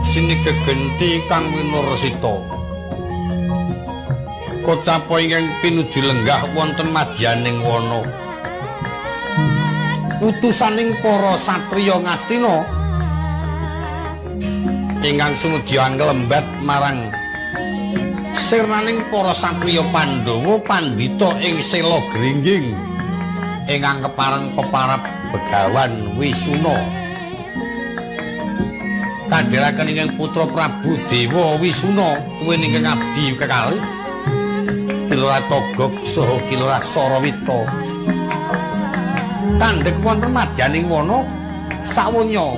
Yeksine gegenti kang winursita. Kocapa ingkang pinuju lenggah wonten madyaning wana. Utusaning para satriya Ngastina ingkang sumedya nglembat marang sirnaning para satriya Pandhawa pandhita ing Sela Gringging ingkang kepareng peparab Begawan Wisuna. Kandhelaken ingkang putra Prabu Dewa Wisuna tuwin ingkang abdi kekalih Kilurah Togog saha Kilurah Sarawita. Kandhek wonten madyaning wana sawunya.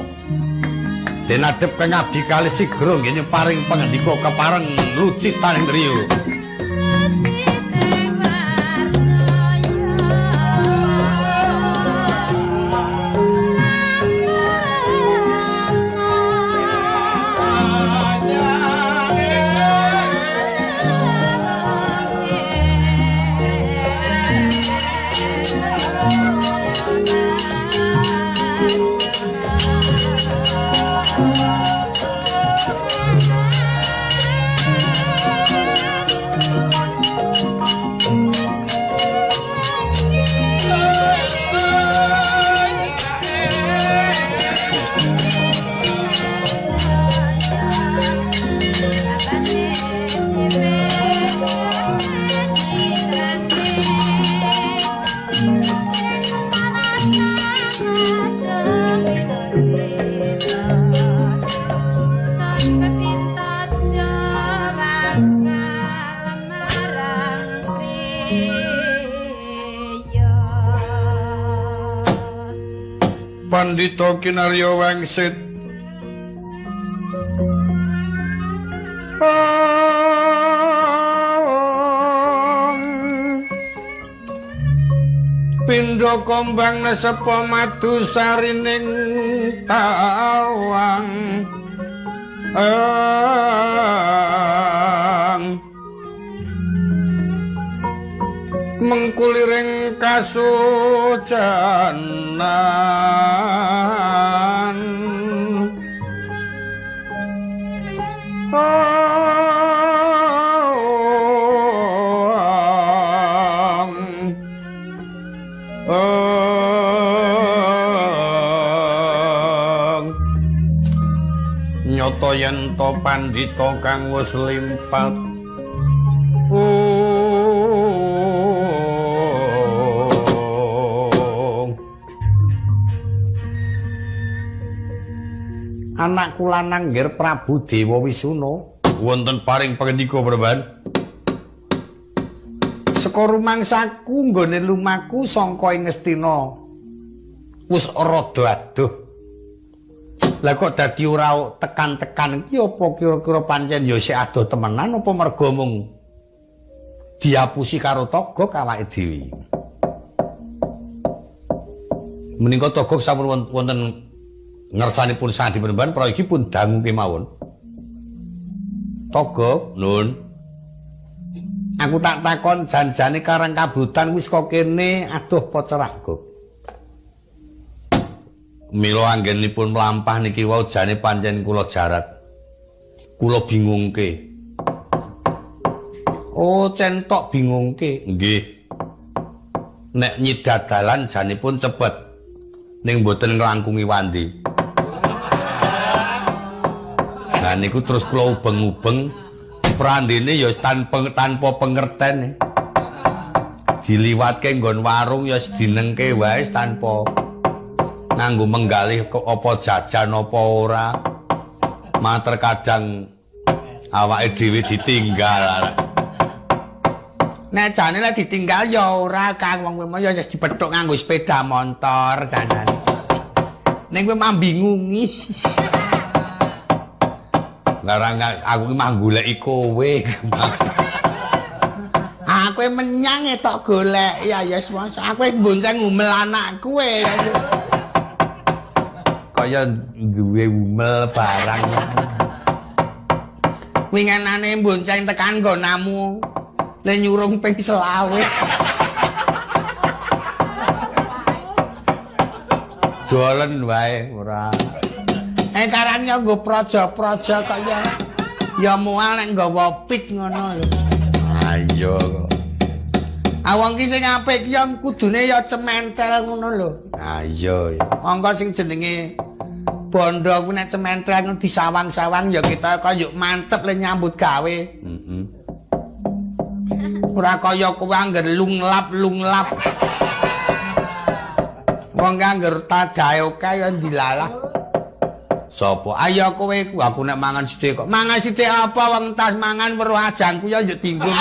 Den adhep kang abdi kalih sigra nggih paring pangendika kepareng lucitaning griya. Pandita kinarya wangsit pindha kombang nesepa madu sarining tawang mengkuliring kasujanan nyoto yen to pandhita kang wis limpat anakku lanang nggir Prabu Dewa Wisuna wonten paring pangendika Praban. Saka rumangsaku nggone lumaku sangka ing Ngastina wis rada adoh. Lah kok dadi ora tekan-tekan iki apa kira-kira pancen ya sik adoh temenan apa merga mung diapusi karo Togog awake dhewe. Menika Togog sampun wonten ngersanipun sang dipenemban prayogi pun dangu kemawon. Togog, nun. Aku tak takon janjane Karang Kabrutan wis kok kene adoh apa cerah, Gog. Mila anggenipun mlampah niki wau jane pancen kula jarak. Kula bingungke. Oh, centok bingungke. Nggih. Nek nyidat dalan janipun cepet. Ning mboten nglangkungi wandi. Nah niku terus kula ubeng-ubeng prandene ya tanpa pengerten. Diliwatke nggon warung ya dinengke wae tanpa nganggo menggalih apa jajan apa ora. Malah terkadang awake dhewe ditinggal. Nek jane lek ditinggal ya ora Kang, wong kowe ya wis dipethuk nganggo sepeda motor janjane. Ning kowe mah bingungi. Larang aku ki mah goleki kowe. Aku menyang tok golek ya ya aku wis bonceng ngumel anakku e. Kaya duwe umel barang. Wingenane bonceng tekan nggonamu. Le nyurung ping 25. Dolen wae ora. Karang ya nggo praja-praja kok ya. Ya mual nek nggawa pit ngono lho. Ah iya kok. Ah wong ki sing apik ki ya kudune ya cementel ngono lho. Ah iya. Monggo sing jenenge bondo kuwi nek cementel ngono disawang-sawang ya kita kaya mantep le nyambut gawe. Heeh. Ora kaya kowe angger lunglap-lunglap. Wong angger tadahe akeh ya ndilalah. Sapa? Ayo kowe ku aku nek mangan sithik kok. Mangan sithik apa wong tas mangan weruh ajangku ya yo dinggo.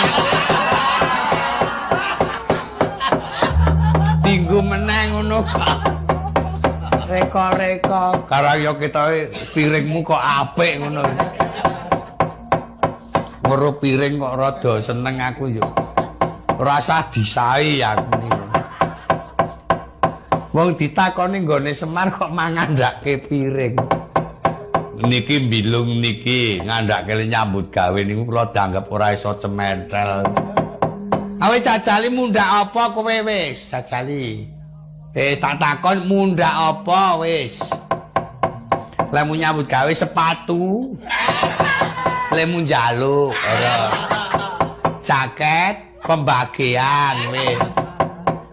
Dinggo meneh ngono kok. Reka-reka. Karang yo ketoke piringmu kok apik ngono. Weruh piring kok rada seneng aku yo. Ora usah disai aku niku. Wong ditakoni nggone Semar kok mangandhake piring. Niki mbilung niki ngandhake nyambut gawe niku kula dianggep ora iso cementel. Awe jajali mundhak apa kowe wis jajali. Tak takon mundhak apa wis. Lemu nyambut gawe sepatu. Lemu njaluk ora. Jaket pembagian wis.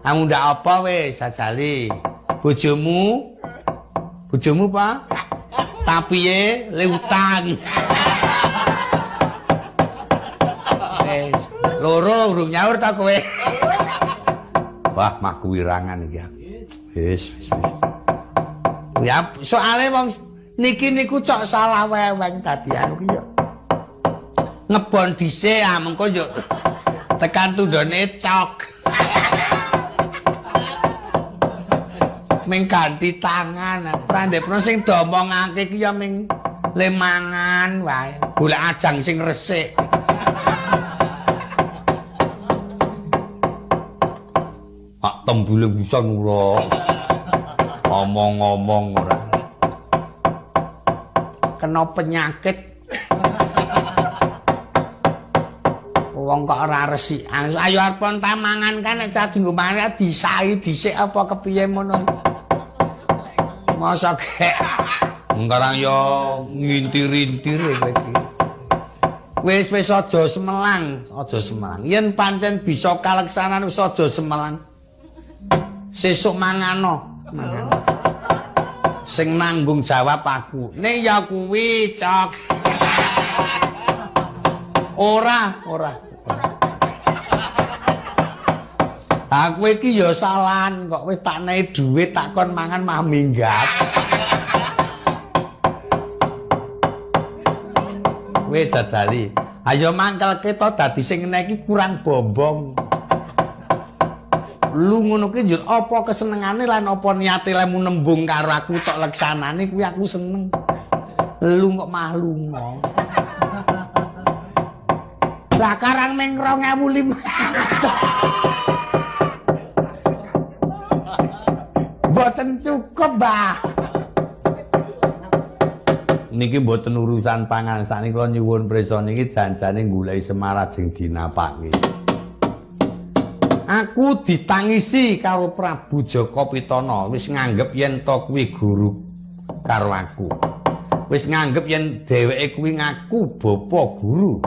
Ah mundhak apa wis jajali. Bojomu? Bojomu Pak? Tapiye le utang. Wis, loro urung nyaur ta kowe. Wah, mah kuwirangan iki aku. Wis, wis, wis. Ya, soale wong niki niku cok salah weweng dadi anu ki yo. Ngebon dhisik ah mengko yo tekan tundone cok. Ming ganti tangan, prandepno sing domongake ki ya ming le mangan wae. Golek ajang sing resik. Pak tembule bisa ora. Omong-omong ora. Kena penyakit. Wong kok ora resik. Ayo arep mangan kan nek cah dienggo mangan disai dhisik apa kepiye ngono. Masa kek ngarang yo ngintir-intir kowe iki. Wis wis aja semelang, aja semelang. Yen pancen bisa kaleksanan wis aja semelang. Sesuk mangano, mangan. Sing nanggung jawab aku. Ning ya kuwi, Cok. Ora, ora. Aku iki ya salahan kok wis tak nehi dhuwit tak kon mangan mah minggat. Wis jajali. Ayo mangkelke to dadi sing ngene iki kurang bombong. Lu ngono ki njur apa kesenengane lan apa niate lemu nembung karo aku tok leksanane kuwi aku seneng. Lu kok mah lunga. Lah karang ming 2500. Mboten cukup, Mbah. Niki mboten urusan pangan. Sakniki kula nyuwun prisa niki janjane goleki Semar ajeng dinapake. Aku ditangisi karo Prabu Jaka Pitana, wis nganggep yen to kuwi guru karo aku. Wis nganggep yen dheweke kuwi ngaku bapa guru.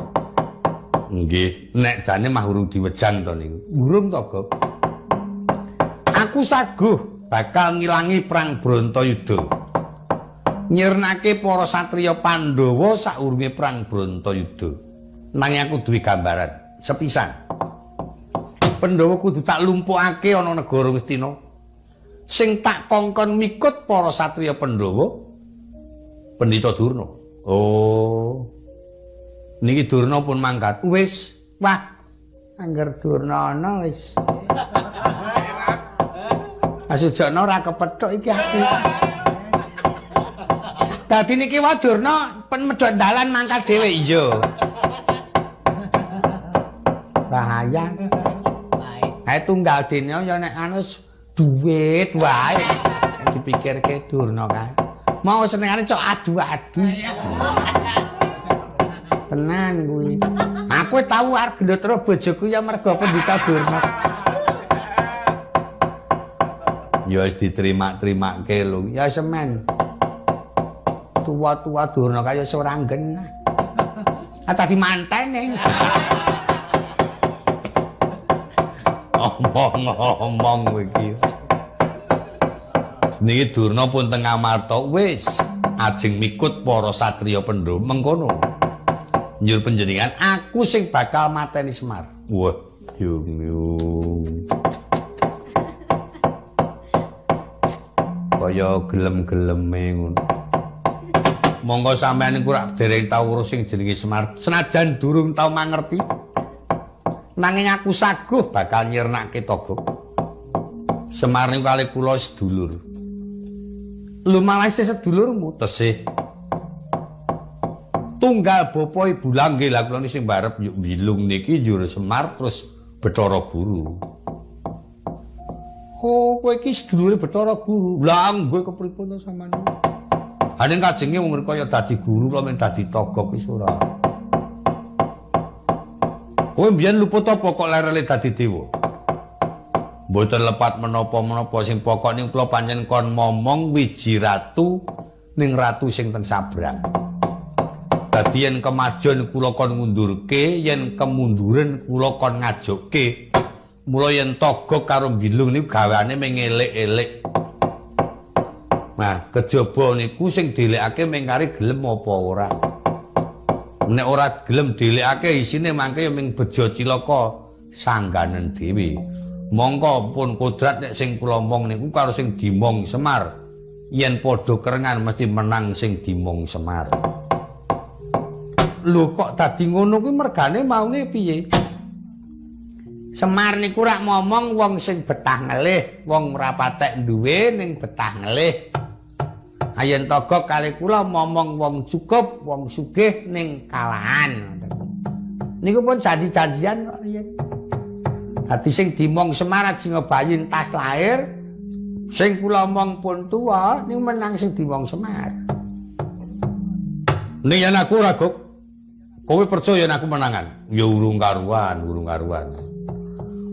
Nggih, nek jane mah urung diwejang to niku. Urung to, Gop. Aku saguh bakal ngilangi perang Bratayuda. Nyirnake para satriya Pandhawa saurunge perang Bratayuda. Nanging aku duwe gambaran sepisan. Pandhawa kudu tak lumpukake ana negara Ngastina. Sing tak kongkon mikut para satriya Pandhawa Pendhita Durna. Oh. Niki Durna pun mangkat. Wis, wah. Angger Durna ana wis. Asujana ora kepethuk iki aku. Dadi niki wae Durna pen medhot dalan mangkat dhewe. Iya. Bahaya. Kae tunggal dene ya nek anu duit wae dipikirke Durna kae. Mau senengane cok adu-adu. Tenan kuwi. Aku tau arep gelut karo bojoku ya mergo Pendhita Durna. Ya wis diterima-terimake lho. Ya semen. Tuwa-tuwa Durna kaya ora genah. Ah tadi mantene. Omong-omong kowe iki. Niki Durna pun teng Amarta wis ajeng mikut para satriya Pandhawa mengkono. Njur panjenengan aku sing bakal mateni Semar. Wah, yung yung. Kaya gelem-geleme ngono. Monggo sampeyan niku rak dereng tau weruh sing jenenge Semar. Senajan durung tau mangerti. Nanging aku saguh bakal nyirnake Togok. Semar niku kalih kula sedulur. Lho malah isih sedulurmu tesih. Tunggal bapa ibu langgih lha kula niki sing barep yuk bilung niki njur Semar terus Bathara Guru. Oh, kowe iki sedulure Bathara Guru. Lah nggih kepripun to sampeyan? Ha ning kajenge wong kaya dadi guru kula men dadi Togok wis ora. Kowe mbiyen luput apa kok lerele dadi dewa? Mboten lepat menapa-menapa sing pokok niku kula pancen kon momong wiji ratu ning ratu sing teng sabrang. Dadi yen kemajon kula kon ngundurke, yen kemunduren kula kon ngajokke. Mula yen Togok karo Bilung niku gaweane mung elek-elek. Nah, kejaba niku sing dilekake mung kari gelem apa ora. Nek ora gelem dilekake isine mangke ya mung bejo cilaka sangganen dhewe. Mongko pun kodrat nek sing kula omong niku karo sing dimong Semar. Yen padha kerengan mesti menang sing dimong Semar. Lho kok dadi ngono kuwi mergane maune piye? Semar niku rak momong wong sing betah ngelih, wong ora patek duwe ning betah ngelih. Ayen Togok kali kula momong wong cukup, wong sugih ning kalahan. Niku pun janji-janjian kok riyen. Dadi sing dimong Semar Singabayi entas lahir, sing kula omong pun tuwa niku menang sing dimong Semar. Ning yen aku ora Gok, kowe percaya yen aku menangan? Ya urung karuan, urung karuan.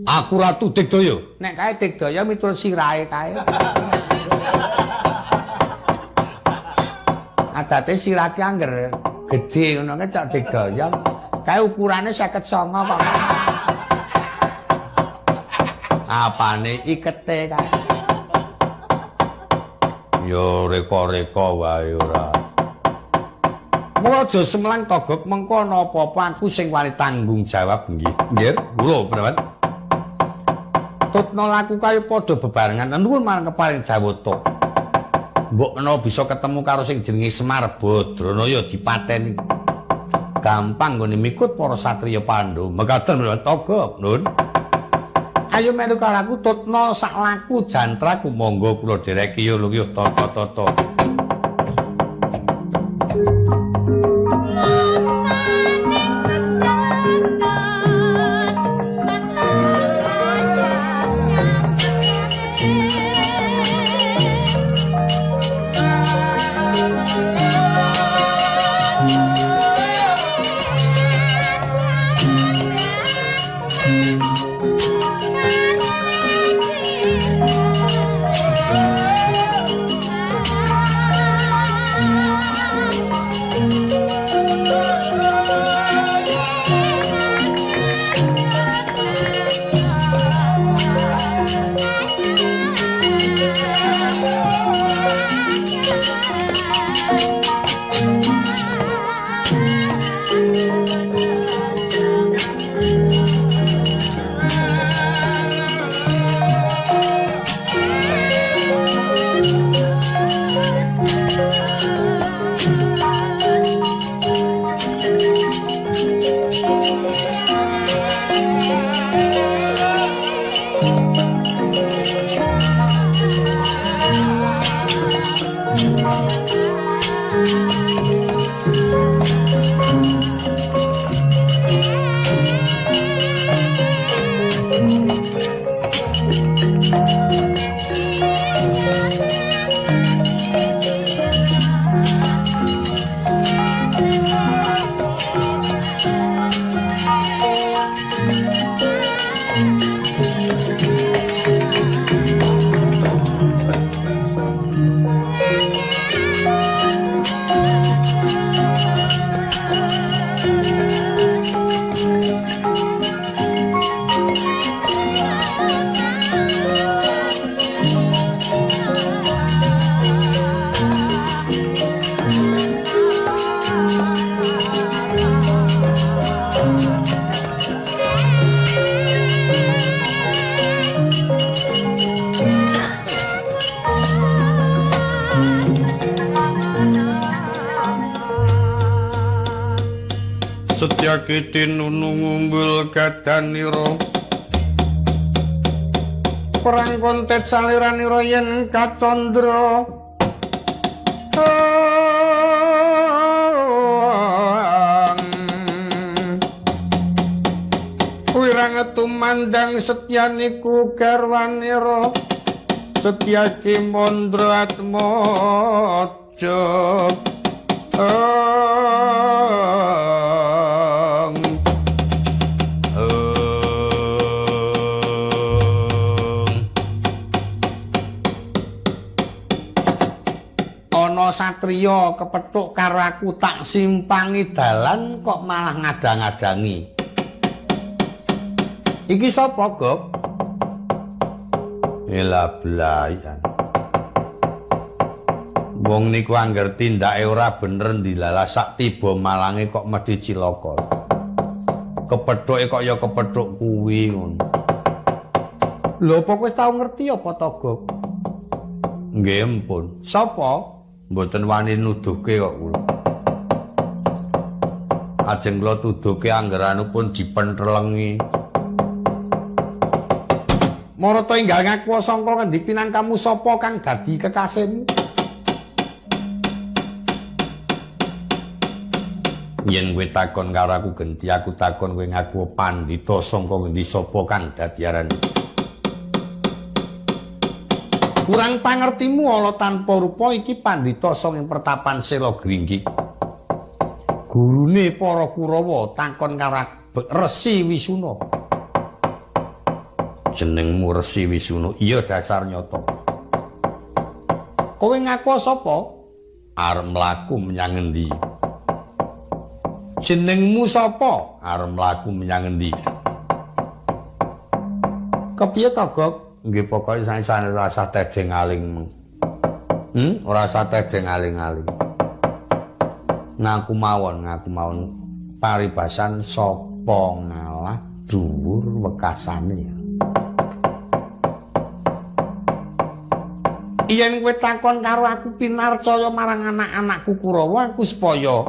Aku Ratu Digdaya. Nek kae Digdaya miturut sirahe kae. Adate sirah ki angger gedhe ngono kae cok Digdaya. Kae ukurane 59 kok. Apane ikete kae. Ya reka-reka wae ora. Mula aja semelang Togok mengko ana apa-apa aku sing wani tanggung jawab nggih. Nggih, kula prewen. Tutna laku kaya padha bebarengan nuwun marang keparing Jawata. Mbok menawa bisa ketemu karo sing jenenge Semar Badranaya dipateni. Gampang nggone mikut para satriya Pandhawa. Mekaten prewen Togok, Nun. Ayo melu karo aku tutna sak laku jantraku monggo kula dhereki yo lho yo tata-tata. Thank you. Setyaki tinunu ngumbul gadanira perang kontet saliranira yen kacandra. Wirang tumandang setyaniku garwanira Setyaki Mandra Atmaja. Ana satriya kepethuk karo aku tak simpangi dalan kok malah ngadang-adangi. Iki sapa, Gok? Ela blayan. Wong niku angger tindake ora bener ndilalah sak tiba malange kok medhi cilaka. Kepethuke kok ya kepethuk kuwi ngono. Lho apa kowe tau ngerti apa to, Gok? Nggih, empun. Sapa? Mboten wani nuduhke kok kula. Ajeng kula tuduhke angger anu pun dipentrelengi. Marata enggal ngaku sangka ngendi pinangkamu sapa kang dadi kekasihmu? Yen kowe takon karo aku genti, aku takon kowe ngaku pandhita sangka ngendi sapa kang dadi aran. Kurang pangertimu ala tanpa rupa iki pandhita sanga ing pertapan Sela Gringging. Gurune para Kurawa takon karo Resi Wisuna. Jenengmu Resi Wisuna? Iya dasar nyata. Kowe ngaku sapa? Arep mlaku menyang endi? Jenengmu sapa? Arep mlaku menyang endi? Kepiye to, Gok? Nggih pokoke sanes-sanes ora usah tedheng aling. Ora usah tedheng aling-aling. Ngaku mawon, ngaku mawon. Paribasan sapa ngalah dhuwur wekasane. Yen kowe takon karo aku pinarcaya marang anak-anakku Kurawa, aku supaya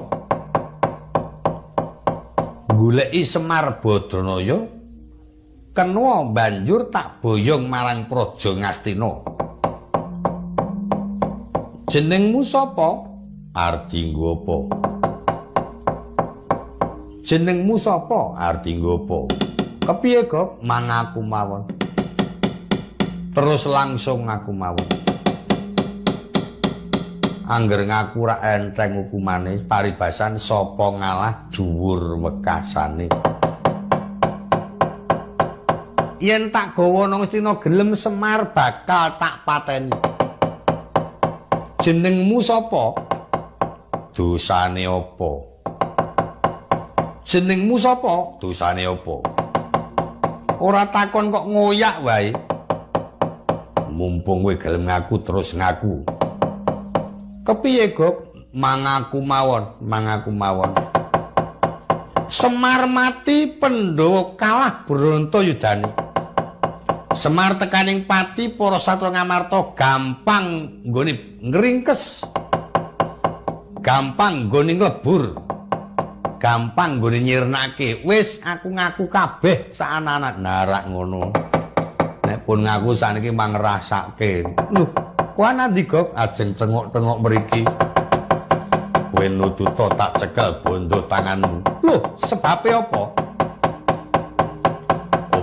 goleki Semar Badranaya kena banjur tak boyong marang Praja Ngastina. Jenengmu sapa? Arep dienggo apa? Jenengmu sapa? Arep dienggo apa? Kepiye, Gok? Mangaku mawon. Terus langsung ngaku mawon. Angger ngaku ra enteng hukumane, paribasan sapa ngalah dhuwur wekasane. Yen tak gawa nang Ngastina gelem Semar bakal tak pateni. Jenengmu sapa? Dosane apa? Jenengmu sapa? Dosane apa? Ora takon kok ngoyak wae. Mumpung kowe gelem ngaku terus ngaku. Kepiye, Gok? Mangaku mawon, mangaku mawon. Semar mati, Pandhawa kalah Brontoyudane. Semar tekaning pati para satra Ngamarta gampang nggone ngringkes. Gampang nggone nglebur. Gampang nggone nyirnake. Wis aku ngaku kabeh sak anak-anak narak ngono. Nek pun ngaku saniki mangrasake. Lho, kowe nandi, Gok? Ajeng tengok-tengok mriki. Kowe nututa tak cekel bondo tanganmu. Lho, sebabe apa?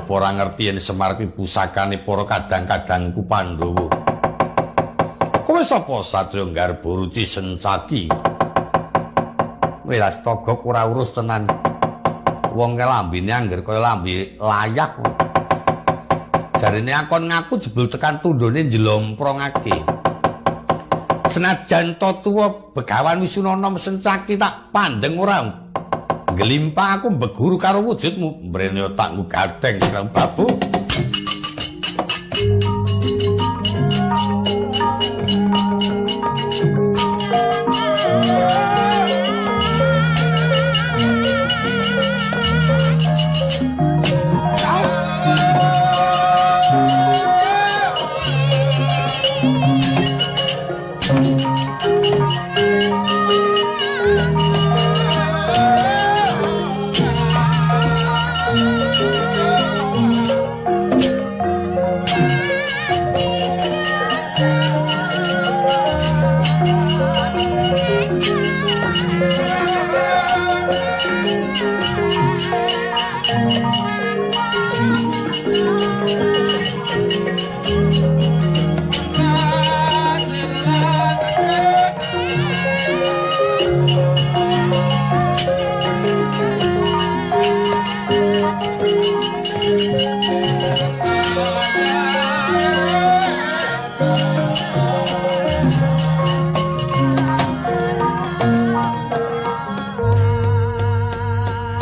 Apa ora ngerti yen Semar kuwi pusakane para kadang-kadangku Pandhawa? Kowe sapa? Satriya Garba Ruci Sencaki. Wis Gok ora urus tenan. Wong ke lambene angger kaya lambe layak. Jarene akon ngaku jebul tekan tundhone njlomprongake. Senajan to tuwa Begawan Wisuna nom Sencaki tak pandeng ora ngelimpah aku mbeguru karo wujudmu. Mrene tak nggadeng Sang Prabu.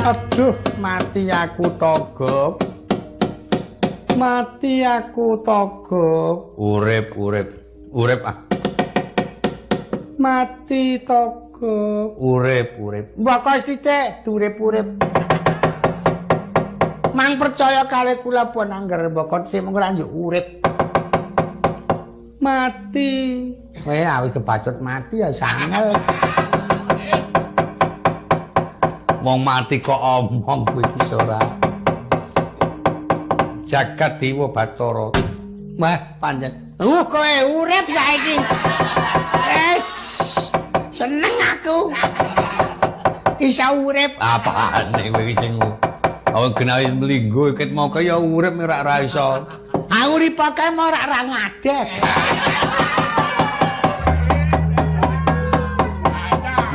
Aduh, mati aku Togok. Mati aku Togok. Urip, urip. Urip ah. Mati Togok. Urip, urip. Mbok sithik urip-urip. Mang percaya kalih kula pun angger mbok sik mung ora njuk urip. Mati. Kowe awis kebacut mati ya sangel. Wong mati kok omong kowe iki ora. Jagat Dewa Bathara. Wah, pancen. Kowe urip saiki. Es. Seneng aku. Iso urip. Apane kowe iki sing awak genawi mlinggo ket mau kaya urip ora ora iso. Ah urip kae mau ora ora ngadeg.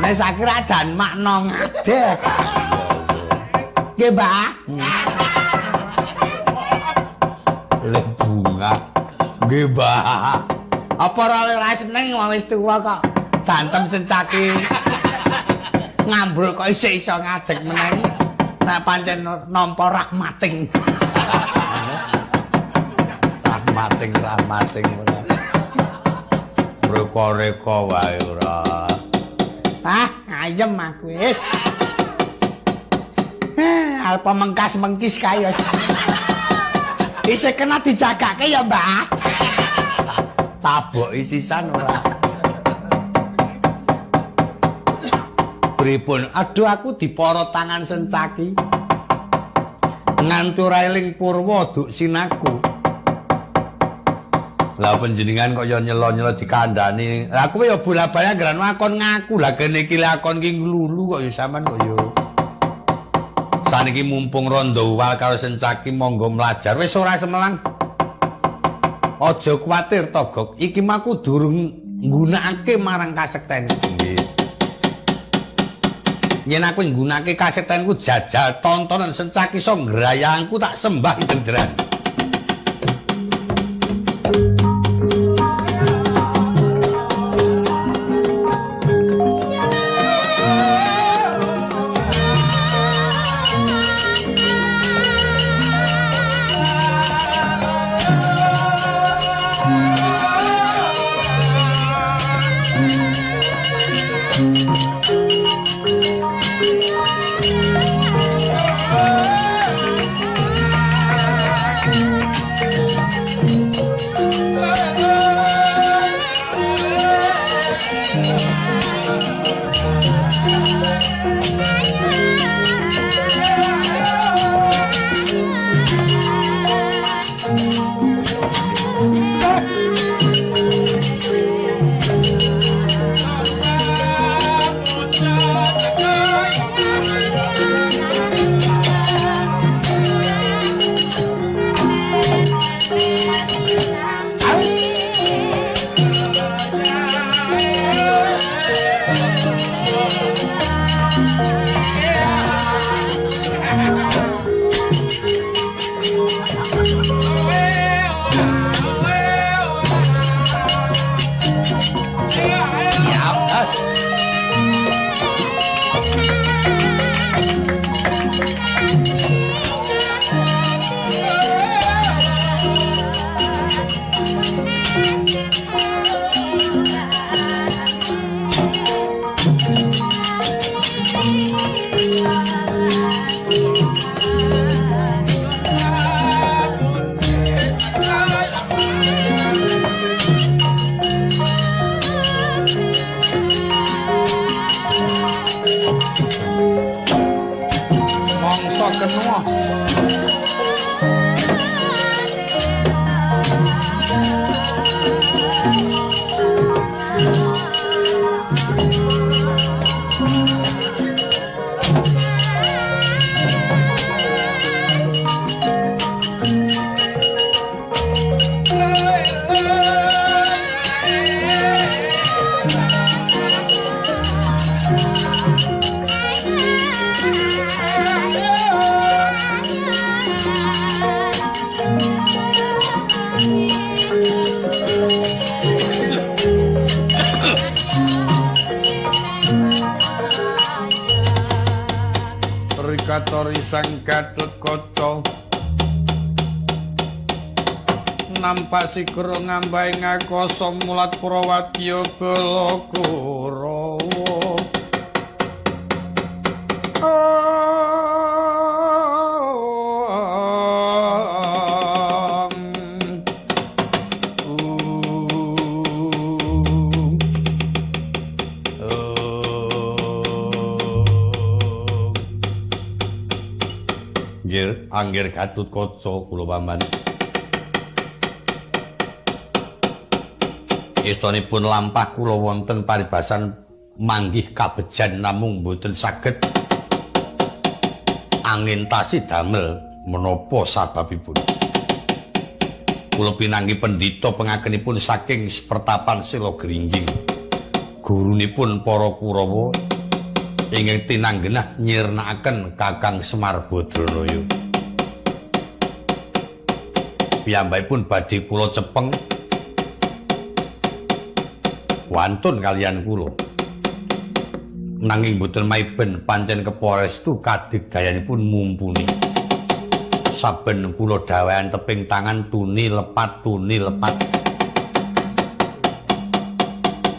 Nek saiki ra jan makna ngadeg. Nggih, Mbah. Le bunga. Nggih, Mbah. Apa ora seneng wong wis tuwa kok bantem sencaki. Ngambruk kok isih iso ngadeg meneh. Nek pancen nampa rahmating. Rahmating, rahmating ora. Reka-reka wae ora. Ah, ayem aku wis. Arep mengkas-mengkis kae wis. Isih kena dijagake ya, Mbah. Taboki sisan ora. Pripun? Aduh aku dipara tangan sencaki. Nganti ora eling purwa duk sinaku. Lah panjenengan kok ya nyelo-nyelo dikandhani. Lah kowe ya bola-bali anggaran akon ngaku. Lah kene iki lakon ki nglulu kok ya sampean kok ya. Saniki mumpung rondo uwal karo sencaki monggo mlajar. Wis ora semelang. Aja kuwatir Togok, iki maku durung nggunakake marang kasekten. Nggih. Yen aku nggunakake kasektenku jajal tontonan sencaki iso ngrayangku tak sembah dendran. Yeah. Katori Sang Gatotkaca nampak sigra ngambahi ngakasa mulat Prawadya bala Kurawa. Anggir Gatotkaca kula paman. Istonipun lampah kula wonten paribasan manggih kabejan namung boten saged angentasi damel menapa sababipun. Kula pinanggi pendhita pengakenipun saking pertapan Sela Gringging. Gurunipun para Kurawa ingkang tinanggenah nyirnakaken Kakang Semar Badranaya. Piyambakipun badhe kula cepeng wantun kalian kula. Nanging boten maiben pancen keporestu kadigdayanipun mumpuni. Saben kula dawahan teping tangan tuni lepat tuni lepat.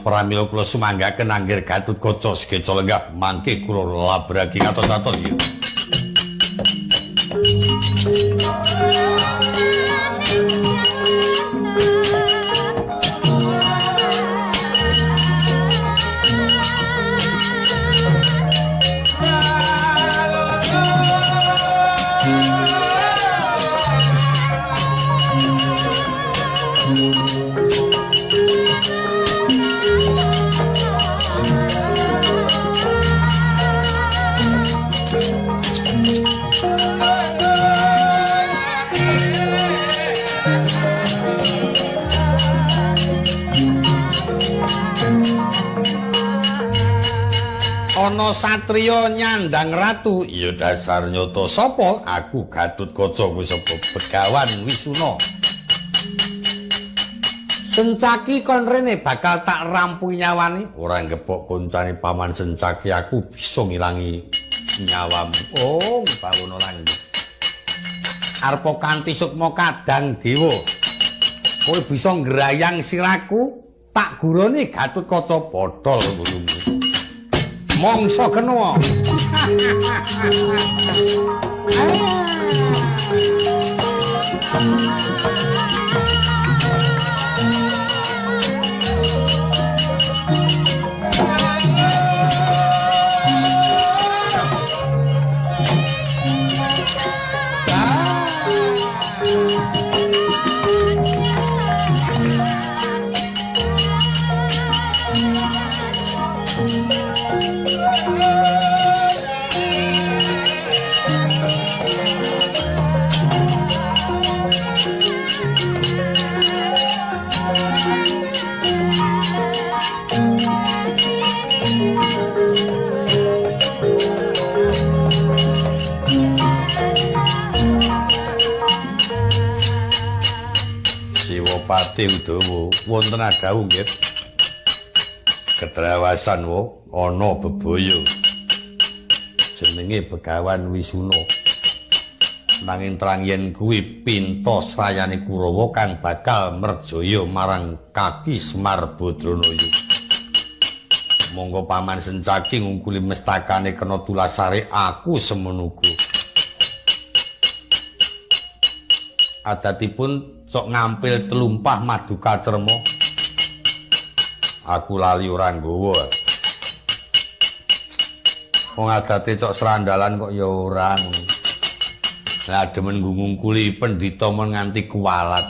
Pramila kula sumanggaken anggir Gatotkaca sekeca lenggah mangke kula labragi ngatos-atos nggih. Ana satriya nyandang ratu. Iya dasar nyata sapa? Aku Gatotkaca kuwi sapa? Begawan Wisuna. Sencaki kon rene bakal tak rampungi nyawane. Ora ngepok koncane paman Sencaki, aku bisa ngilangi nyawamu. Oh, bawono langgeng. Arpa kanthi sukma kadang dewa. Kowe bisa ngrayang siraku, tak gurone Gatotkaca bodol ngono. Mongso kena. Siwapati Udawa wonten adhawuh nggih. Ketrawasan wo ana bebaya. Jenenge Begawan Wisuna. Nanging terang yen kuwi pinta srayane Kurawa kang bakal merjaya marang kaki Semar Badranaya. Monggo paman Sencaki ngungkuli mestakane kena tulasare aku semono uga. Adatipun sok ngampil telumpah maduka cerma. Aku lali ora nggawa. Wong adate cok serandalan kok ya ora ngono. Lah demen ngungkuli pendhita men nganti kuwalat.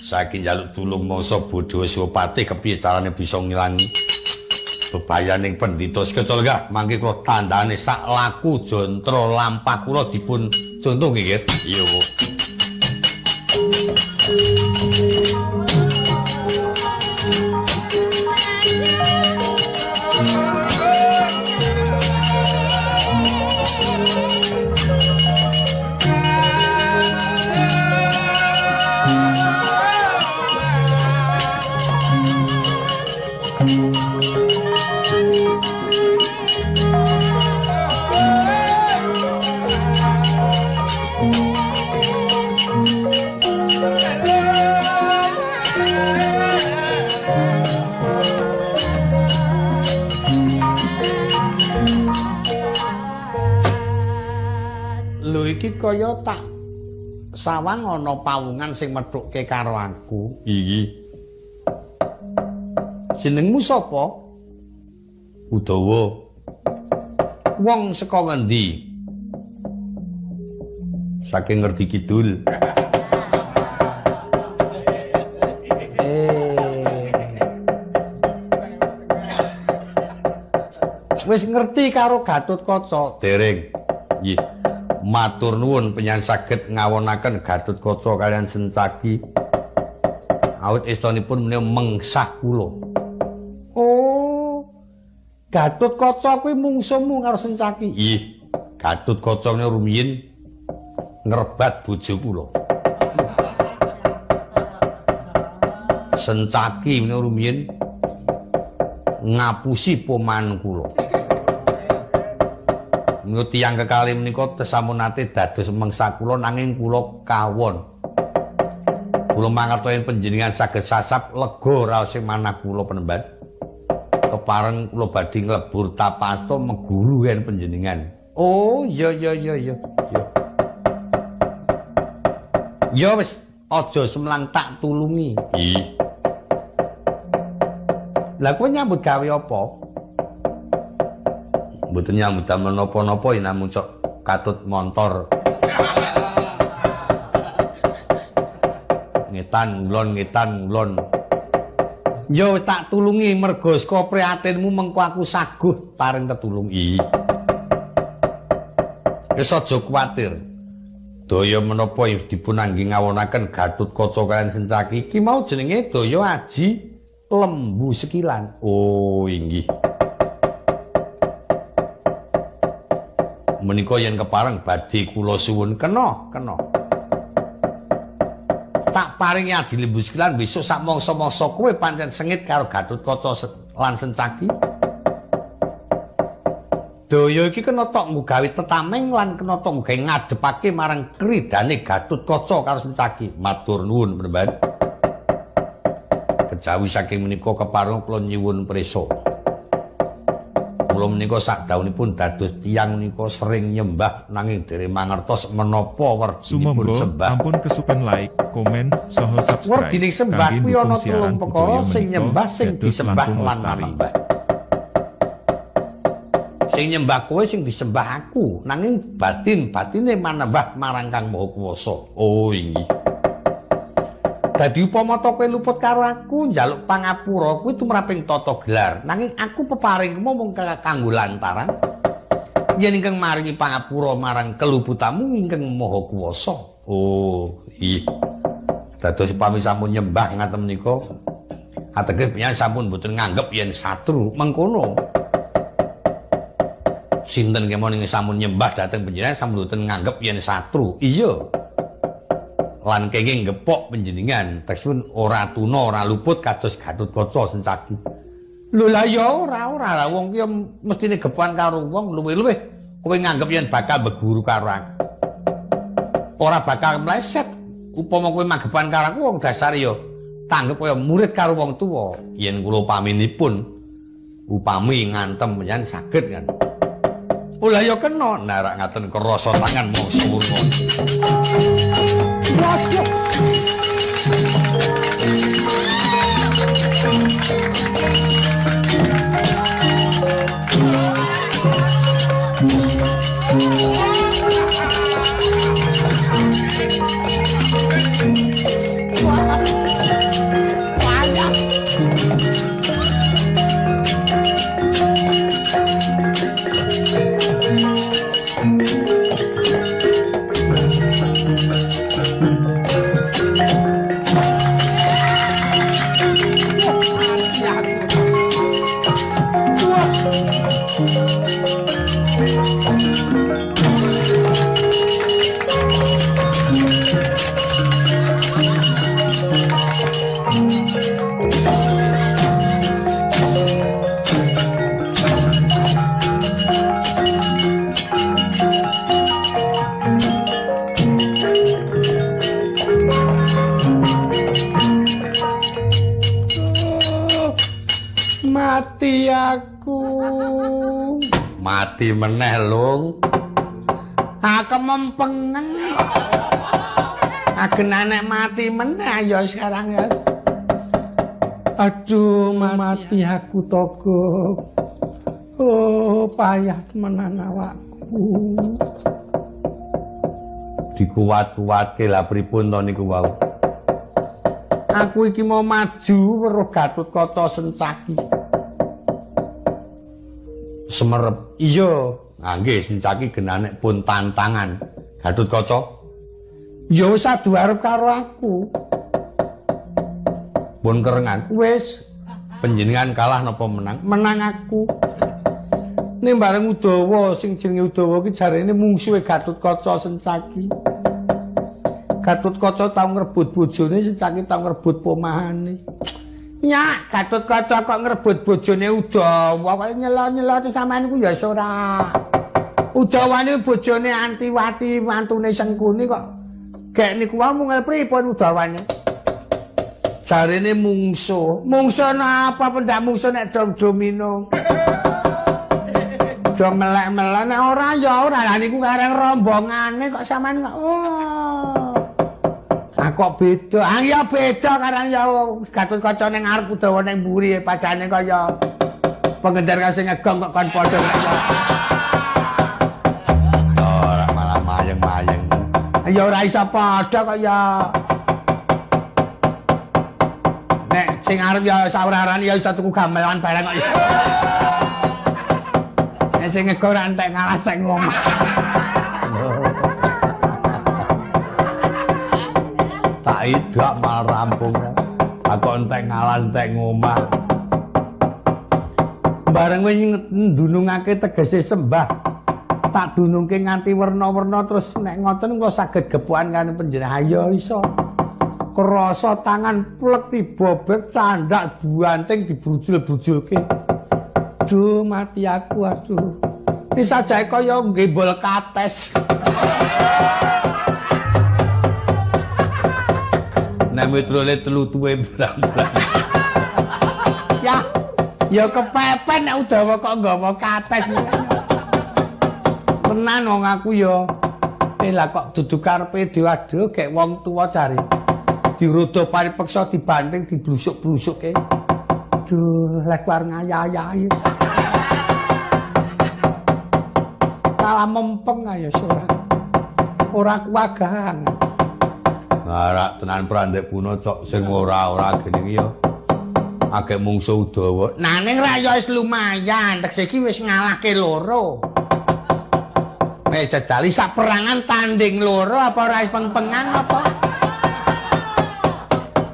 Saiki njaluk tulung mangsa bodho Siwapati kepiye carane bisa ngilangi bebayaning pendhita sekeca lenggah mangke kula tandane sak laku jantra lampah kula dipun contoh nggih. Iya. iki kaya tak sawang ana pawungan sing methukke karo aku. Iki. Jenengmu sapa? Udawa. Wong saka ngendi? Saking Ngerti Kidul. Wis ngerti karo Gatotkaca? Dereng. Nggih. Matur nuwun panjenengan saged ngawonaken Gatotkaca kaliyan Sencaki. Awit istonipun menika mengsah kula. Oh. Gatotkaca kuwi mungsuhmu karo Sencaki? Nggih. Gatotkaca menika rumiyin ngrebat bojo kula. Sencaki menika rumiyin ngapusi poman kula. Menika tiyang kekalih menika sampun nate dados mengsa kula nanging kula kawon. Kula mangertos yen panjenengan saged sasap lega raos sing manah kula penemban. Kepareng kula badhe nglebur tapasta meguru yen panjenengan. Oh, iya iya iya iya. Ya wis aja semlang tak tulungi. Nggih. Lah kowe nyambut gawe apa? Mboten nyambut damel napa-napa ya namung cok katut montor. Ngetan ngulon ngetan ngulon. Ya wis tak tulungi mergo saka prihatinmu mengko aku saguh paring tetulung. Nggih. Wis aja kuwatir. Daya menapa dipun anggi ngawonaken Gatotkaca kaliyan Sencaki iki mau jenenge Daya Aji Lembu Sekilan. Oh, inggih. Menika yen kepareng badhe kula suwun kena, kena. Tak paringi Aji Lembu Sekilan besok sak mangsa-mangsa kowe pancen sengit karo Gatotkaca lan Sencaki. Daya iki kena tok nggo gawe tetameng lan kena tok nggo ngadepake marang kridane Gatotkaca karo Sencaki. Matur nuwun, Penemban. Kejawi saking menika kepareng kula nyuwun prisa. Kula menika sakdaunipun dados tiyang menika sering nyembah nanging dereng mangertos menapa werdinipun sembah. Ampun kesupen like, komen, saha subscribe. Werdining sembah kuwi ana telung perkara, sing nyembah, sing disembah lan manembah. Sing nyembah kowe, sing disembah aku, nanging batin-batine manembah marang Kang Maha Kuwasa. Oh, inggih. Dadi upama ta kowe luput karo aku njaluk pangapura kuwi tumraping tata gelar. Nanging aku peparingmu mung kanggo lantaran yen ingkang maringi pangapura marang keluputamu ingkang Maha Kuwasa. Oh, iya. Dados upami sampun nyembah ngaten menika ateges panjenengan sampun mboten nganggep yen satru mengkono. Sinten kemawon ing sampun nyembah dhateng panjenengan sampun mboten nganggep yen satru. Iya. Lan kenging gepok panjenengan teksipun ora tuna ora luput kados Gatotkaca Sencaki. Lho lah ya ora ora lah wong ki mestine gepokan karo wong luwih-luwih kowe nganggep yen bakal beguru karo aku. Ora bakal mleset upama kowe magepokan karo aku wong dasare ya tanggep kaya murid karo wong tuwa. Yen kula paminipun upami ngantem panjenengan saged kan. Oh lah ya kena narak ngaten kerasa tangan mangsa wurna. Mati aku. Mati meneh, Lung. Ah kemempengen. Agen anek mati meneh ya sekarang ya. Aduh mati aku Togok. Oh payah temenan awakku. Dikuat-kuatke lah pripun to niku wau. Aku iki mau maju weruh Gatotkaca Sencaki. Semerep. Iya. Ah nggih Sencaki genanek pun tantangan. Gatotkaca. Ya wis adu arep karo aku. Pun kerengan. Wis. Panjenengan kalah napa menang? Menang aku. Ning bareng Udawa sing jenenge Udawa ki jarene mungsuhe Gatotkaca Sencaki. Gatotkaca tau ngrebut bojone, Sencaki tau ngrebut pomahane. Nyak, Gatotkaca kok ngrebut bojone Udawa, kok nyelo-nyelo sampean iku ya wis ora. Udawane bojone Antiwati, mantune Sengkuni kok. Gek niku wae mung pripun Udawane? Jarene mungsuh. Mungsuh napa pendak mungsuh nek dom domino. Do melek-melek nek ora ya ora. Lah niku kareng rombongane kok sampean kok. Oh. Ah kok beda. Ah ya beda karang ya Gatotkaca ning ngarep Udawa ning mburi pacane kaya penggendar sing ngegong kok kon padha kaya. Ora malah mayeng-mayeng. Ya ora iso padha kok ya. Nek sing arep ya saurarane ya iso tuku gamelan barang kok. Nek sing ngegong ora entek ngalas tek ngomah. Tak idak mal rampung. Aku entek ngalah entek ngomah. Bareng kowe ndunungake tegese sembah. Tak dunungke nganti werna-werna terus nek ngoten kula saged gepukan karo panjenengan. Ya iso. Krasa tangan plek tibobek candak buanting dibrujul-brujulke. Aduh mati aku aduh. Iki sajae kaya gembol kates. Nek mitrole telu tuwe brang-brang. Ya, ya kepepet nek Udawa kok nggawa kates. Tenan wong aku ya. Lah kok dudu karepe dhewe aduh gek wong tuwa jare. Dirodo paripeksa dibanting diblusuk-blusuke. Aduh, lek war ngayayi. Kalah mempeng ayo ora. Ora kuwagang. Ora tenan prandek puno cok sing ora-ora gene iki ya. Akeh mungsuh Udawa. Nah ning ra ya wis lumayan, tekse iki wis ngalahke loro. Jajali saperangan tanding loro apa ora wis pengpengan apa?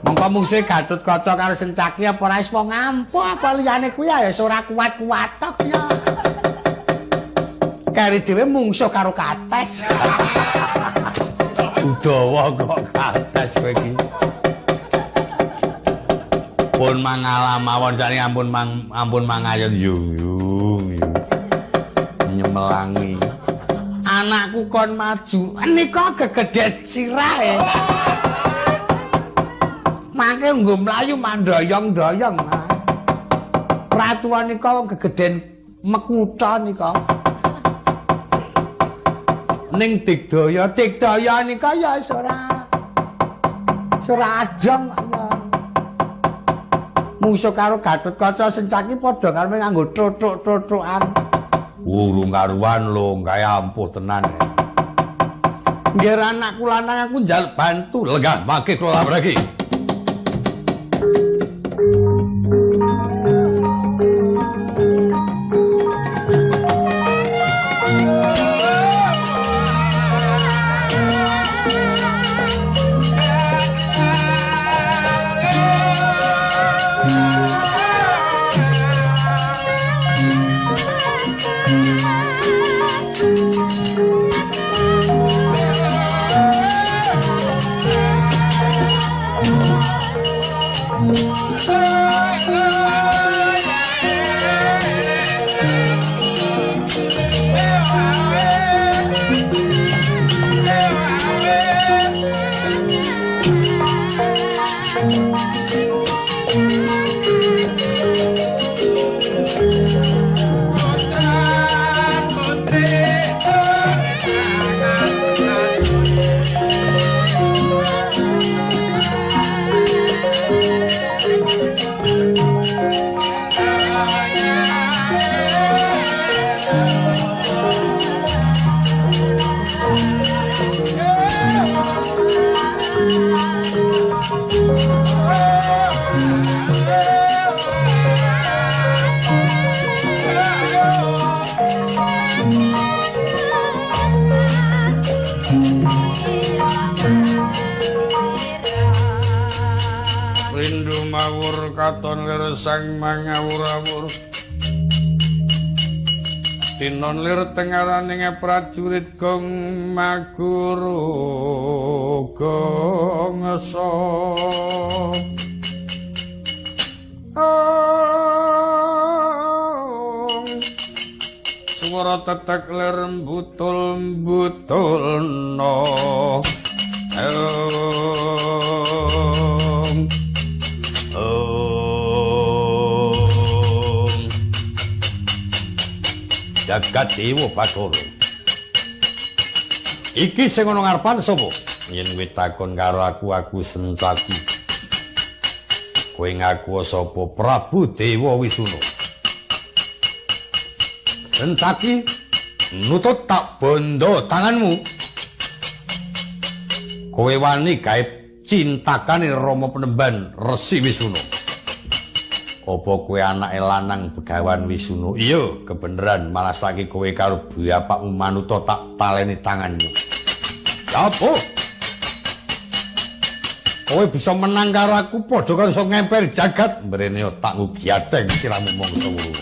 Mongko mungsuhe Gatotkaca karo Sencaki apa ora wis wong ampuh apa liyane kuwi ya wis ora kuat-kuat tok ya. Kari dhewe mungsuh karo kates. Udawa kok kates kowe iki. Pun mangalah mawon sakniki ampun mang ampun mangayon yung yung nyemelangi. Anakku kon maju, nika gegedhen sirahe. Mangke nggo mlayu mandoyong-doyong. Ratuan nika wong gegedhen mekutha nika. Ning digdaya, digdaya nika ya wis ora. Wis ora ajeng ya. Mungsuh karo Gatotkaca Sencaki padha karo nganggo tutuk-tutukan. Urung karuan lho, kae ampuh tenan. Nggih anakku lanang aku njaluk bantu. Lenggah mangke kula lagi. Sang mangawur-awur. Tinon lir tengaraning prajurit gong maguru gong so. Swara tetek lir mbutul-mbutulno. Jagat Dewa Bathara. Iki sing ana ngarepan sapa? Yen kowe takon karo aku, aku Sencaki. Kowe ngaku sapa? Prabu Dewa Wisuna. Sencaki, nutut tak bondo tanganmu. Kowe wani gawe cintakane Rama Penemban Resi Wisuna. Apa kowe anake lanang Begawan Wisuna? Iya, kebeneran malah saiki kowe karo bapakmu manuta tak taleni tanganmu. Apa? Kowe bisa menang karo aku padha karo iso ngemper jagat mrene otakmu giateng siramu mangsa wuru.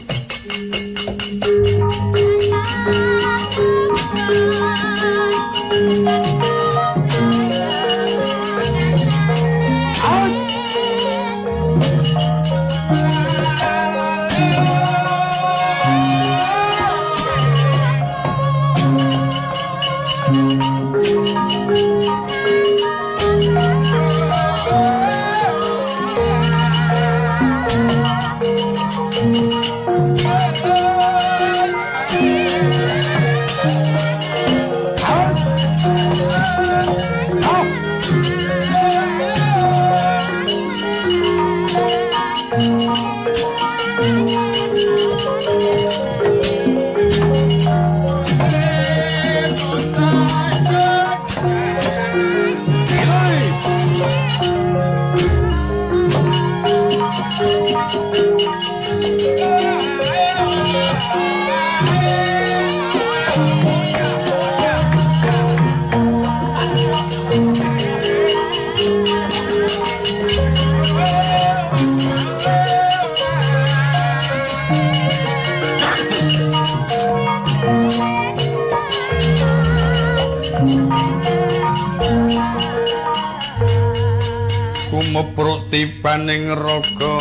Kumepruk tibaning raga.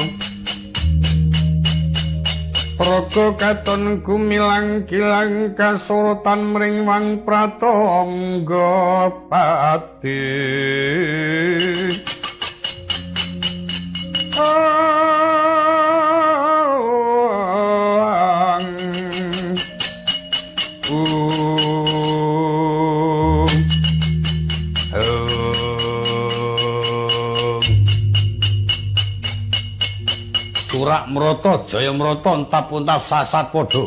Raga katon gumilang-gilang kasorotan mringwang pratangga pati. Surak mrata jaya mrata entap-entap sasat padha.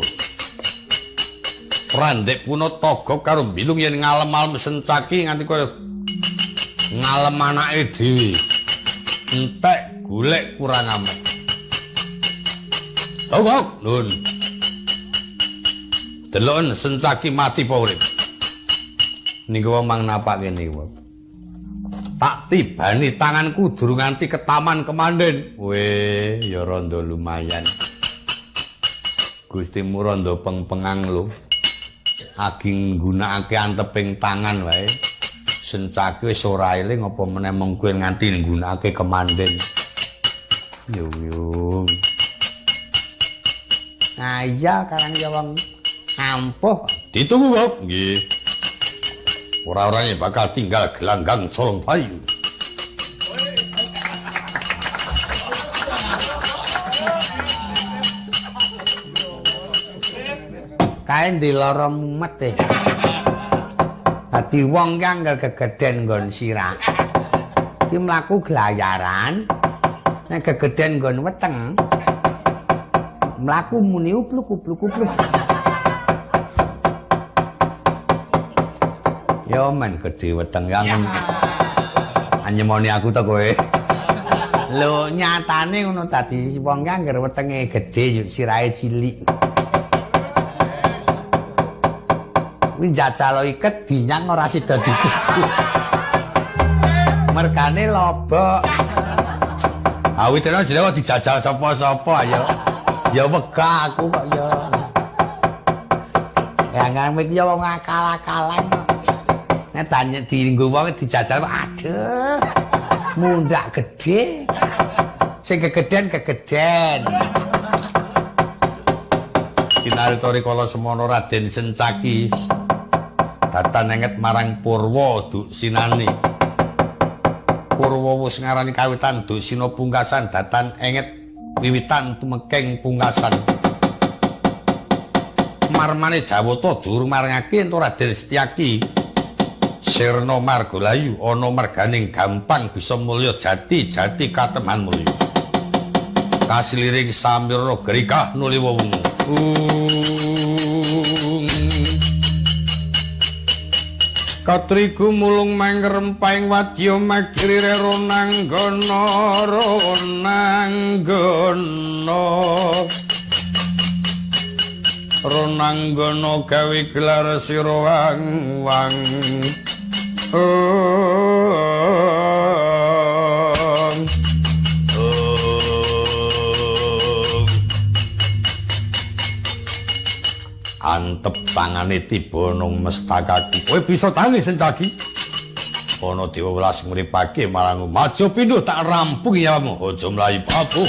Prandek puna togok karo mbilung yen ngalem-alem Sencaki nganti kaya ngalem anake dhewe. Entek golek kurang amet. Togok nun. Deloken Sencaki mati apa urip. Niku wong mang napak kene iki. Tak tibani tanganku durung nganti ke taman kemanden. Weh, ya rondo lumayan. Gustimu rondo pengpengang lho. Agi nggunakake anteping tangan wae. Sencaki wis ora eling apa meneh mung kowe nganti nggunakake kemanden. Yung yung. Ah iya karang ya wong ampuh. Ditunggu kok. Nggih. Ora-orane bakal tinggal gelanggang colong payu. Kae ndi lara mumet e. Dadi wong ki angger gegeden nggon sirah. Ki mlaku glayaran. Nek gegeden nggon weteng mlaku muni upluk-upluk-upluk. Ya men gedhe weteng yang anyemoni aku to kowe. Lho nyatane ngono dadi wong ki angger wetenge gedhe yo sirahe cilik. Kuwi njajal iket dinyang ora sida dituku. Mergane lobok. Awitene jenenge dijajal sapa-sapa ayo. Ya wegah aku kok ya. Ya ngarep iki ya wong akal-akalan kok. Nek tanya dienggo wong dijajal aduh. Mundak gedhe. Sing kegeden-kegeden. Kinarita rikala semono Raden Sencaki datan enget marang Purwa Duksinane. Purwa wis ngarani kawitan Duksina pungkasan datan enget wiwitan tumekeng pungkasan. Marmane Jawata durung marangake entuk Raden Setyaki. Sirna margalayu ana merganing gampang bisa mulya jati jati kateman mulya. Kasiliring samirna gerikah nuliwa wungu. Katrigu mulung mangrempahing wadya magri ronanggana ronanggana ronanggana gawe gelar sira wang wang. Antep tangane tiba nang mestakaki. Kowe bisa tangi Sencaki. Ana dewa welas nguripake marang maja pindho tak rampung nyawamu. Aja mlayu aku.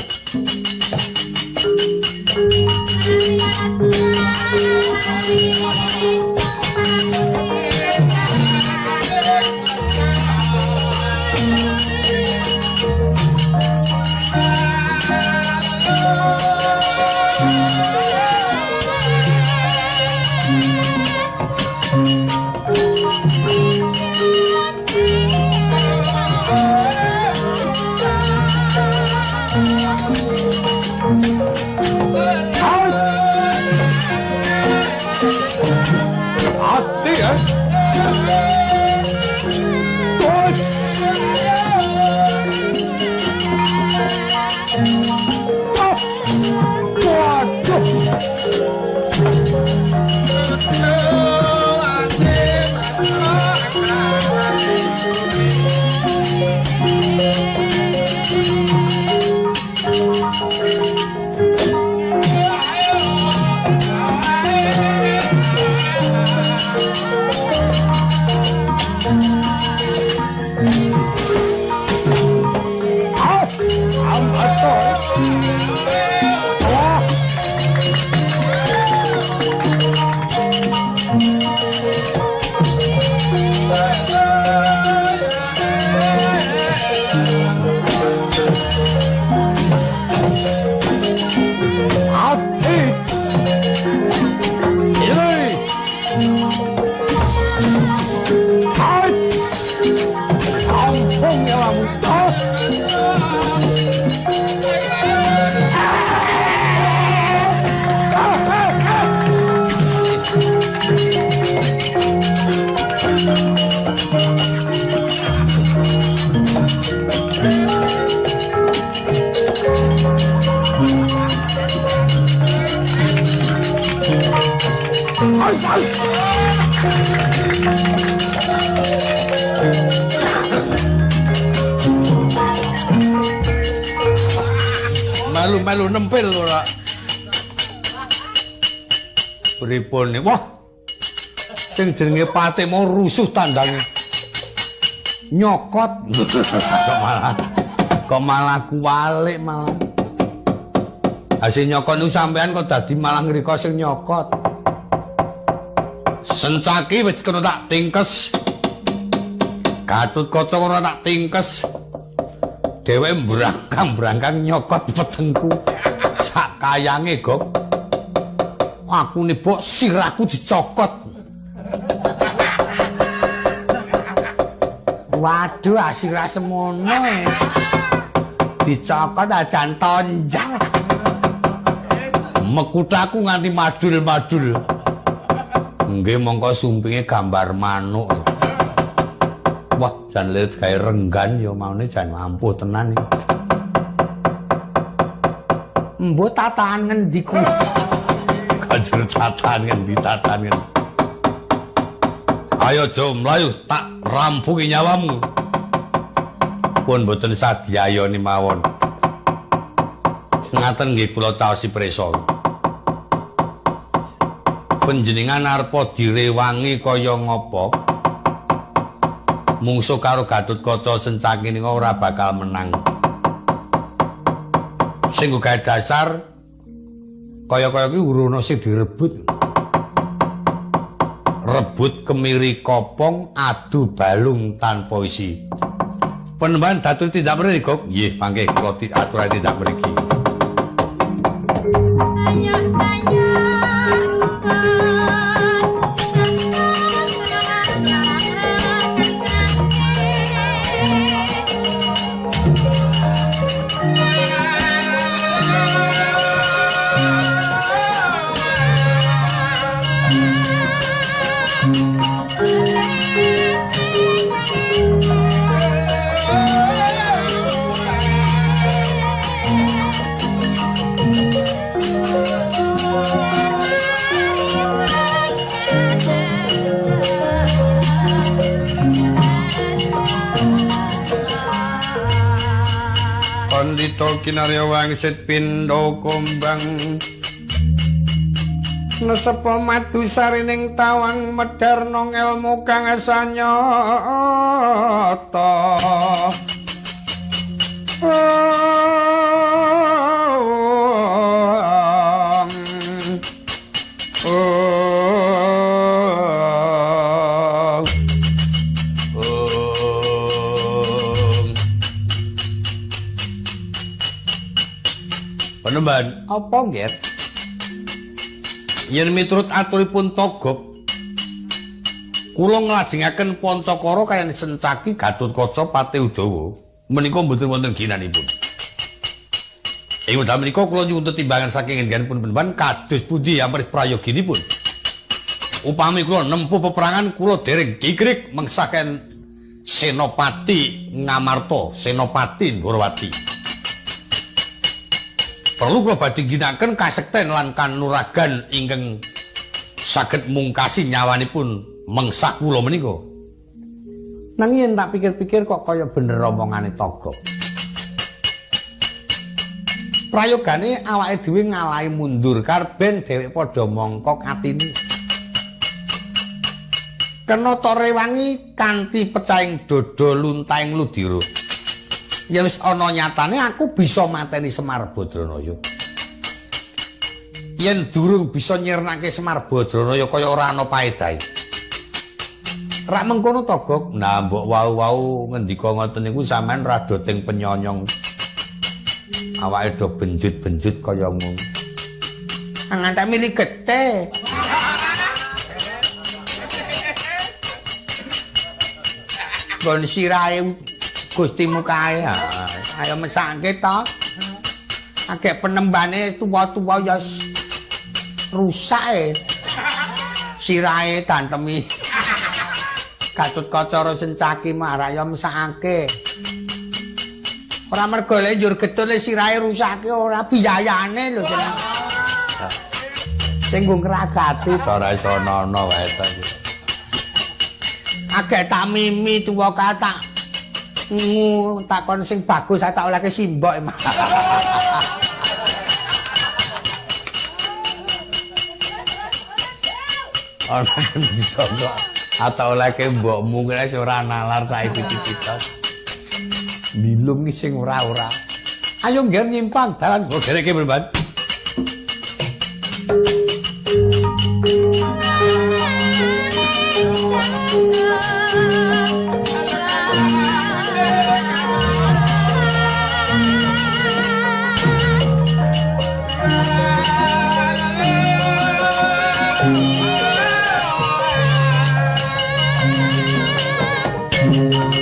Melu-melu nempel ora. Pripun? Wah. Sing jenenge pate mau rusuh tandange. Nyokot. Kok malah kuwalik malah. Ha sing nyokot niku sampean kok dadi malah ngriko sing nyokot. Sencaki wis kena tak tingkes. Gatotkaca ora tak tingkes. Dheweke mbrangkang-mbrangkang nyokot wetengku. Sak kayange, Gok. Aku nibok sirahku dicokot. Waduh, sirah semono. Dicokot ajan tonjak. Mekutaku nganti madul-madul. Nggih mongko sumpinge gambar manuk. Wah, jan lihat gawe renggan ya maune jan ampuh tenan iki. Mbok tatahan ngendi kuwi? Kanjeng tatahan ngendi tatahan ngendi. Ayo aja mlayu tak rampungi nyawamu. Pun mboten sadyayane mawon. Ngaten nggih kula caosi prisa. Panjenengan arepa direwangi kaya ngapa? Mungsuh karo Gatotkaca Sencaki nika ora bakal menang. Sing gawe dasar kaya-kaya kuwi urana sing direbut. Rebut kemiri kopong adu balung tanpa isi. Penemban datul tindak mriki, Gok. Nggih, mangke kula aturake tindak mriki. Kinarya wangsit pindha kumbang nesepa madu sarining tawang medharna ngelmu kang sanyata. Penemban, apa nggih? Yen miturut aturipun Togog, kula nglajengaken Pancakara kaliyan Sencaki Gatotkaca Pati Udawa menika mboten wonten ginanipun. Ing wekdal menika kula nyuwun tetimbangan saking enggenipun penemban kados pundi amrih prayoginipun. Upami kula nempuh peperangan kula dereng gigrik mengsaken Senopati Ngamarta, Senopati Ndorowati. Perlu kula badhe ginakaken kasekten lan kanuragan ingkang saged mungkasi nyawanipun mengsah kula menika. Nanging yen tak pikir-pikir kok kaya bener omongane Togog. Prayogane awake dhewe ngalahi mundur karben dheweke padha mongkok atine. Kena ta rewangi kanthi pecahing dada luntahing ludira. Ya wis ana nyatane aku bisa mateni Semar Badranaya. Yen durung bisa nyirnake Semar Badranaya kaya ora ana paedahe. Rak mengkono to, Gok? Nah, mbok wau-wau ngendika ngoten niku sampean rada teng penyonyong. Awake do benjut-benjut kaya ngono. Ngantek milih getih. Gon sirahe Gustimu kae. Ayo mesake to. Akeh penembane tuwa-tuwa ya rusak e. Sirahe dantemi. Gatotkaca karo Sencaki marak ya mesake. Ora mergo le njur getune sirahe rusake ora biyayane lho. Sing nggo ngragati to ora iso ana wae to. Akeh tak mimi tuwa kae tak ngu takon sing bagus tak olehke simbok. Ana dicoba atau olehke mbokmu kene ora nalar saiki titik. Bilung iki sing ora-ora. Ayo ngger nyimpang dalan kok gereke berban. Thank you.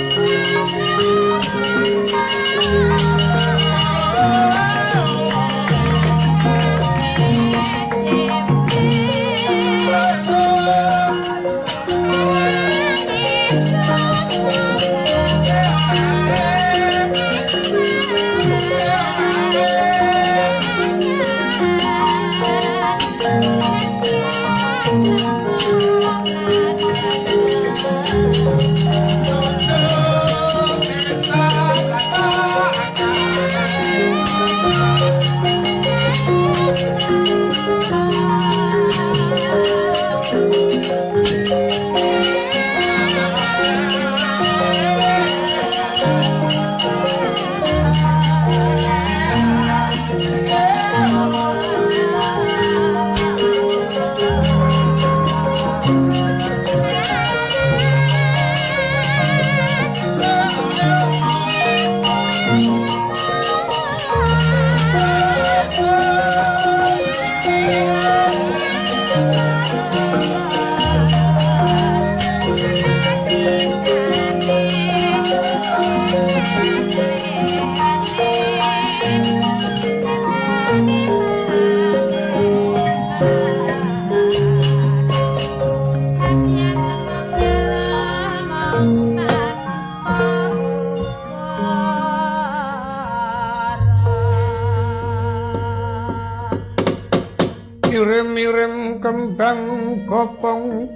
Bopong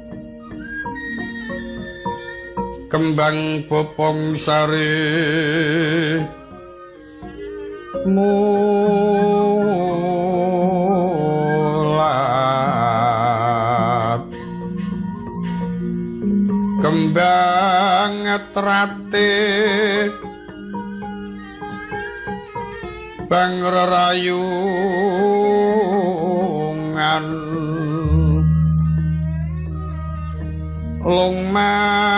kembang bopong sari mulat kembang trate bang rerayungan lung malengkung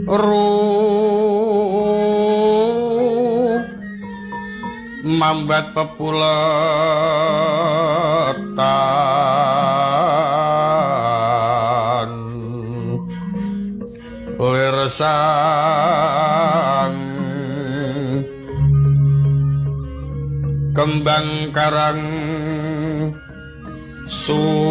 ru mambat pepuletan lirsang kembang karang sungesang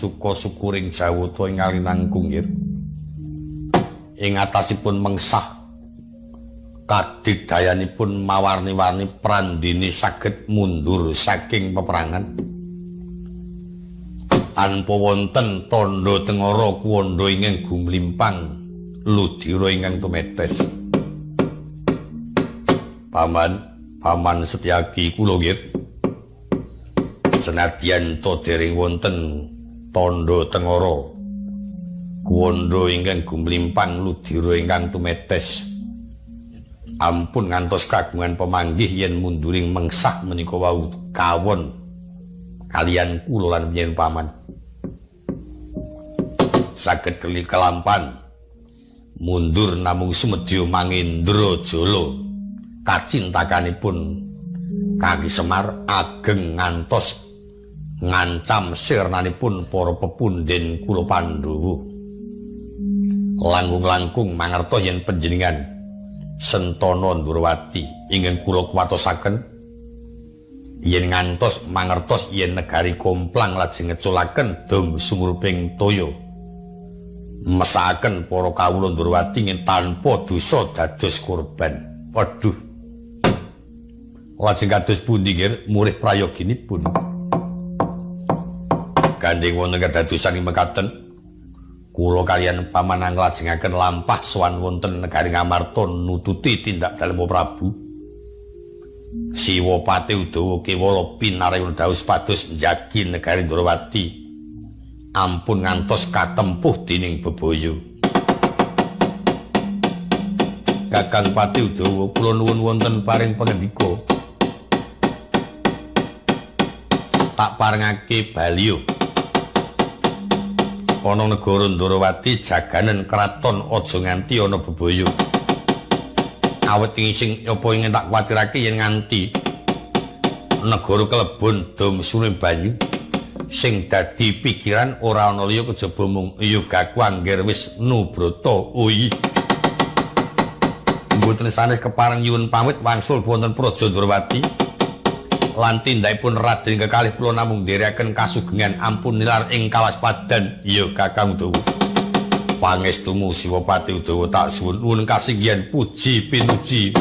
Suka syukuring jawata ing alinangkung nggih. Ing atasipun mengsah kadigdayanipun mawarni-warni prandini saged mundur saking peperangan. Tanpa wonten tandha tengara kuwanda ingkang gumlimpang ludira ingkang tumetes. Paman, Paman Setyaki kula nggih. Senadyan to dereng wonten tandha tengara kuwanda ingkang gumlimpang ludira ingkang tumetes, ampun ngantos kagungan pemanggih yen munduring mengsah menika wau kawon kaliyan kula lan panjenengan paman. Saged keli kelampan mundur namung sumedya mangendra jala kacintakanipun Kaki Semar ageng ngantos ngancam sirnanipun para pepundhen kula Pandhawa. Langkung-langkung mangertos yen panjenengan Sentana Ndrawati ingkang kula kuwatosaken yen ngantos mangertos yen negari Komplang lajeng ngeculaken dom sumruping toya, mesakaken para kawula Ndrawati ing tanpa dosa dados korban. Waduh, lajeng kados pundi nggih murih prayoginipun? Gandeng wonten kedadosan mekaten kula kaliyan paman nglajengaken lampah sowan wonten negari Ngamarta nututi tindak dalem Prabu Siwapati Udawa Kewala pinarayun dawuh pados njagi negari Ndrawati ampun ngantos katempuh dening bebaya. Kakang Pati Udawa kula nuwun wonten paring pangendika. Tak parengake baliyo ana negara Ndrawati jaganen kraton aja nganti ana bebaya. Awet ing sing apa ingin tak kuwatirake yen nganti negara kelebon dom sune banyu sing dadi pikiran ora ana liya kejaba mung yogaku angger wis nubrata. Uyi mboten sanes kepareng nyuwun pamit wangsul wonten Praja Ndrawati lan tindakipun Raden kekalih kula namung nderekaken kasugengan ampun nilar ing kawaspadan. Ya Kakang Udawa, pangestumu Siwapati Udawa tak suwun nuwun kasinggihan puji pinuji.